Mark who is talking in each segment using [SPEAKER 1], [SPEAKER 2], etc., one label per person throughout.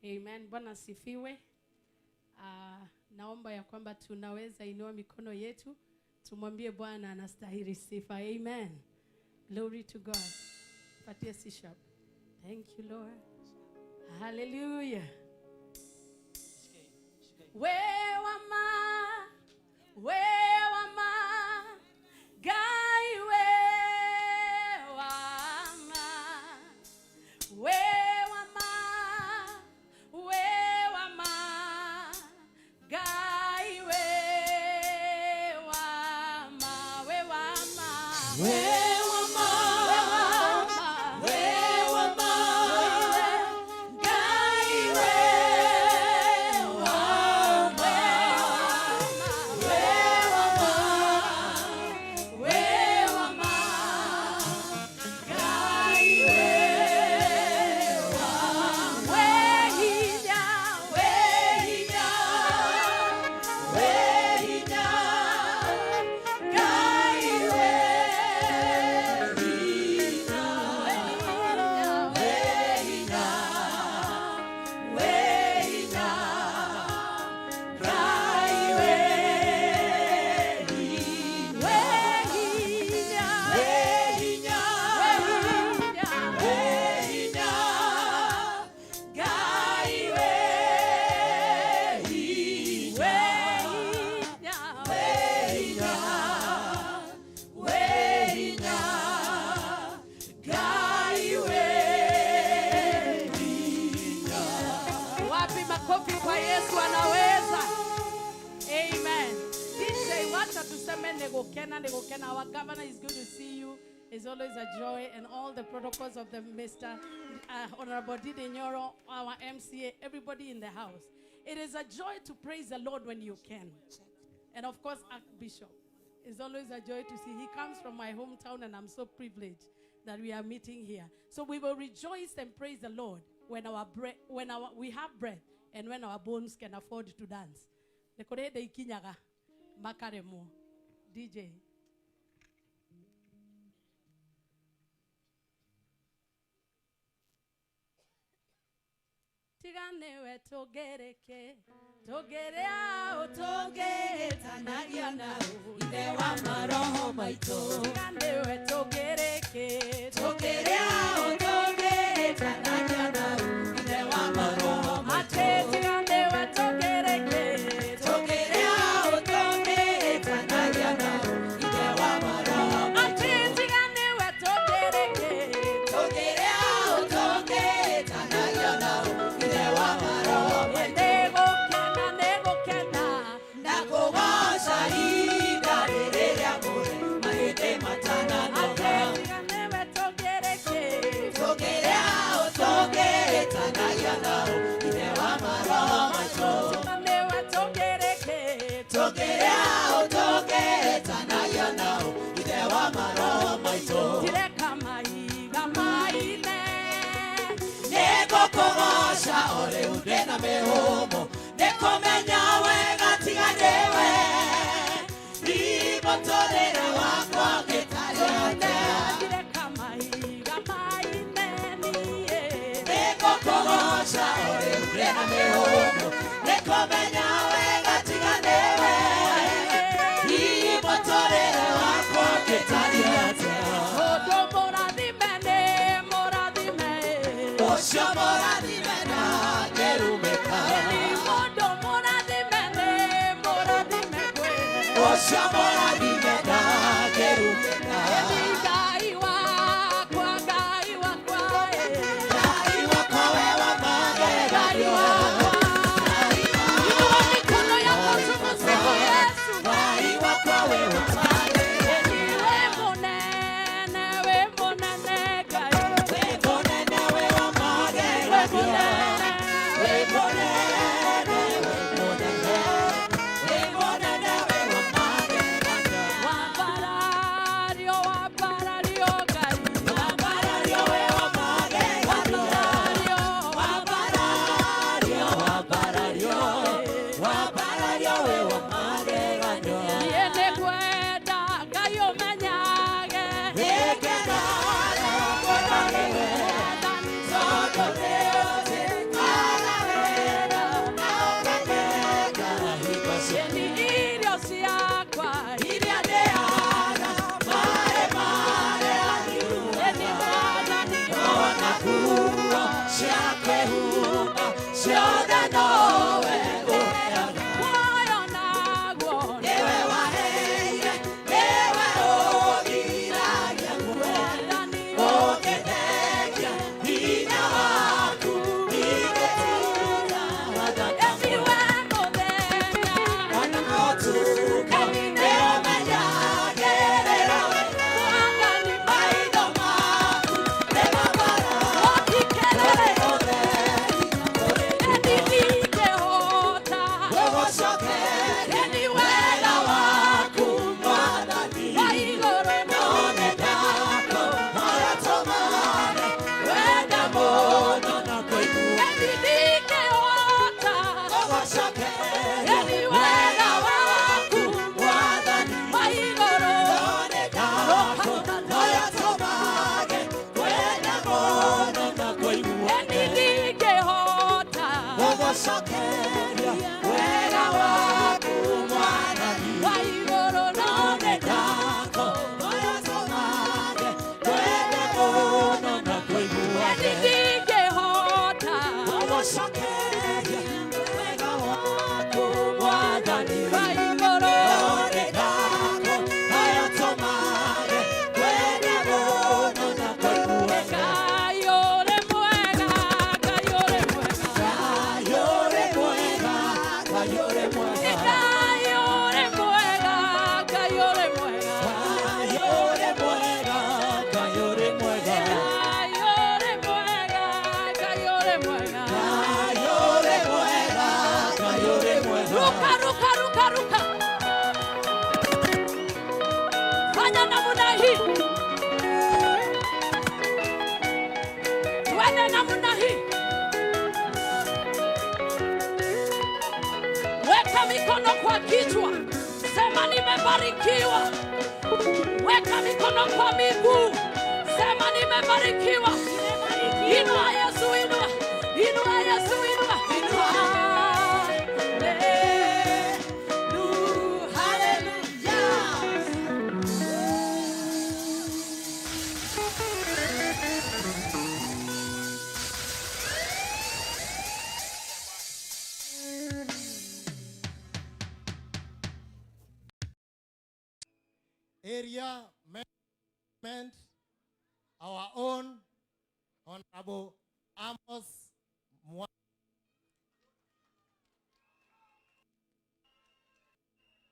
[SPEAKER 1] Amen. Bwana asifiwe. Naomba ya kwamba tunaweza inua mikono yetu tumwambie Bwana anastahili sifa. Amen. Glory to God. Patia C sharp. Thank you, Lord. Hallelujah. We wama, we wama, Ngai we wama, we wama, we wama, Ngai we wama, we wama,
[SPEAKER 2] We wama,
[SPEAKER 1] we wama,
[SPEAKER 2] we wama, Ngai we wama, we wama, we wama, Ngai we wama,
[SPEAKER 1] we hinya,
[SPEAKER 2] we hinya, we hinya, Ngai we hinya, we hinya, we hinya, Ngai we hinya,
[SPEAKER 1] we hinya,
[SPEAKER 2] we hinya,
[SPEAKER 1] we
[SPEAKER 2] we hinya, Ngai we hinya,
[SPEAKER 1] hinya,
[SPEAKER 2] we hinya, we hinya, Ngai we hinya.
[SPEAKER 1] Wapi makofi kwa Yesu anaweza. Amen. DJ, wacha tuseme negokena negokena. Our governor is good to see you. It's always a joy, and all the protocols of the Mr. Honorable Ndindi Nyoro, our MCA, everybody in the house. It is a joy to praise the Lord when you can. And of course, Archbishop. It's always a joy to see. He comes from my hometown, and I'm so privileged that we are meeting here. So we will rejoice and praise the Lord when our breath, when our we have breath, and when our bones can afford to dance. Nĩ kũrĩ hĩndĩ ikinyaga makaremwo. DJ. Tiga nĩwe tũngĩrĩke tũngĩrĩa ũ
[SPEAKER 2] Tũngĩtanagia nao ithe wa maroho maitũ.
[SPEAKER 1] Tiga nĩwe tũngĩrĩke.
[SPEAKER 2] Tũngĩrĩa ũ tũngĩtanagia nao ithe wa maroho maitũ.
[SPEAKER 1] Atĩ tiga nĩwe tũngĩrĩke.
[SPEAKER 2] Tũngĩrĩa ũ tũngĩtanagia nao ithe wa maroho maitũ.
[SPEAKER 1] Atĩ tiga nĩwe tũngĩrĩke.
[SPEAKER 2] Tũngĩrĩa ũ tũngĩtanagia nao ithe wa maroho maitũ.
[SPEAKER 1] Nĩgũkena nĩgũkena.
[SPEAKER 2] Na kũgoca ihinda rĩrĩ rĩamũre mahĩndĩ matananoga.
[SPEAKER 1] Atĩ tiga nĩwe tũngĩrĩke.
[SPEAKER 2] Tũngĩrĩa ũ tũngĩtanagia nao ithe wa maroho maitũ.
[SPEAKER 1] Tiga nĩwe tũngĩrĩke.
[SPEAKER 2] Tũngĩrĩa ũ tũngĩtanagia nao ithe wa maroho maitũ.
[SPEAKER 1] Tireka mahiga maine.
[SPEAKER 2] Nĩngũkũgoca o rĩu ndĩna mĩhũmũ, nĩkũmenya wega tiga nĩwe. Mũtũrĩre wakwa ũngĩtarĩ atĩa?
[SPEAKER 1] Tireka mahiga maine niĩ.
[SPEAKER 2] Nĩngũkũgoca o rĩu ndĩna mĩhũmũ, nĩkũmenya wega tiga nĩwe. Mũtũrĩre wakwa ũngĩtarĩ atĩa?
[SPEAKER 1] Mũndũ mũrathime nĩ mũrathime.
[SPEAKER 2] Ũcio mũrathime na ngĩrumĩka.
[SPEAKER 1] Nĩ mũndũ mũrathime nĩ mũrathime kwĩ.
[SPEAKER 2] Ũcio mũrathime na ngĩrumĩka.
[SPEAKER 1] Nĩ Ngai wakwa, Ngai wakwa, ĩ.
[SPEAKER 2] Ngai wakwa we wa
[SPEAKER 1] Ngai
[SPEAKER 2] magegania.
[SPEAKER 1] wakwa. Inua mikono yako tumsifu Yesu.
[SPEAKER 2] Ngai wakwa we wa magegania.
[SPEAKER 1] We mũnene, we mũnene Ngai.
[SPEAKER 2] We mũnene we wa magegania.
[SPEAKER 1] Weka mikono kwa kichwa, sema nimebarikiwa. Weka mikono kwa miguu, sema nimebarikiwa. Inua Yesu, inua, inua Yesu, inua.
[SPEAKER 2] Hallelujah.
[SPEAKER 3] Area management, our own Honorable Amos Mwa,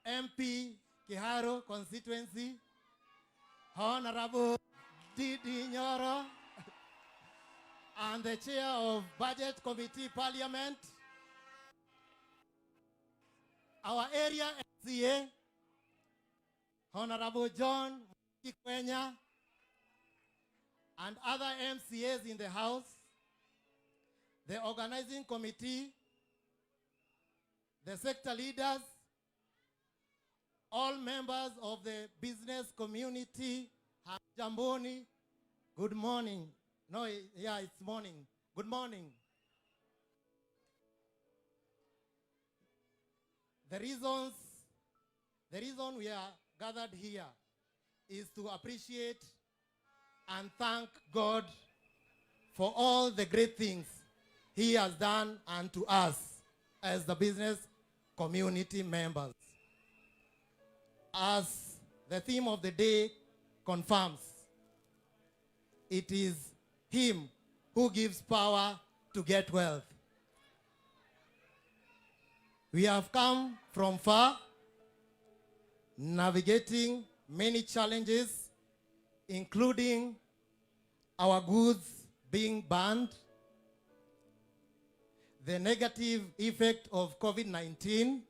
[SPEAKER 3] MP Kiharu constituency, Honorable Didi Nyoro, and the chair of Budget Committee Parliament, our area MCA, Honorable John Kwenya, and other MCAs in the house, the organizing committee, the sector leaders, all members of the business community, Jamboni, good morning. No, yeah, it's morning. Good morning. The reason we are gathered here is to appreciate and thank God for all the great things he has done unto us as the business community members. As the theme of the day confirms, it is him who gives power to get wealth. We have come from far, navigating many challenges, including our goods being banned, the negative effect of COVID-19,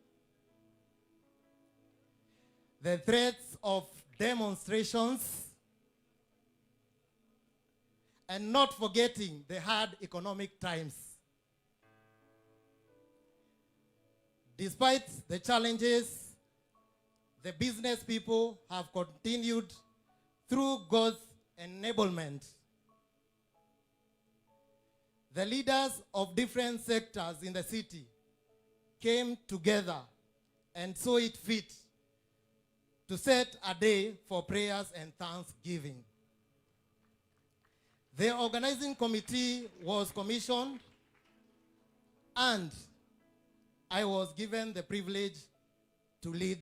[SPEAKER 3] the threats of demonstrations, and not forgetting the hard economic times. Despite the challenges, the business people have continued through God's enablement. The leaders of different sectors in the city came together and saw it fit to set a day for prayers and thanksgiving. The organizing committee was commissioned, and I was given the privilege to lead.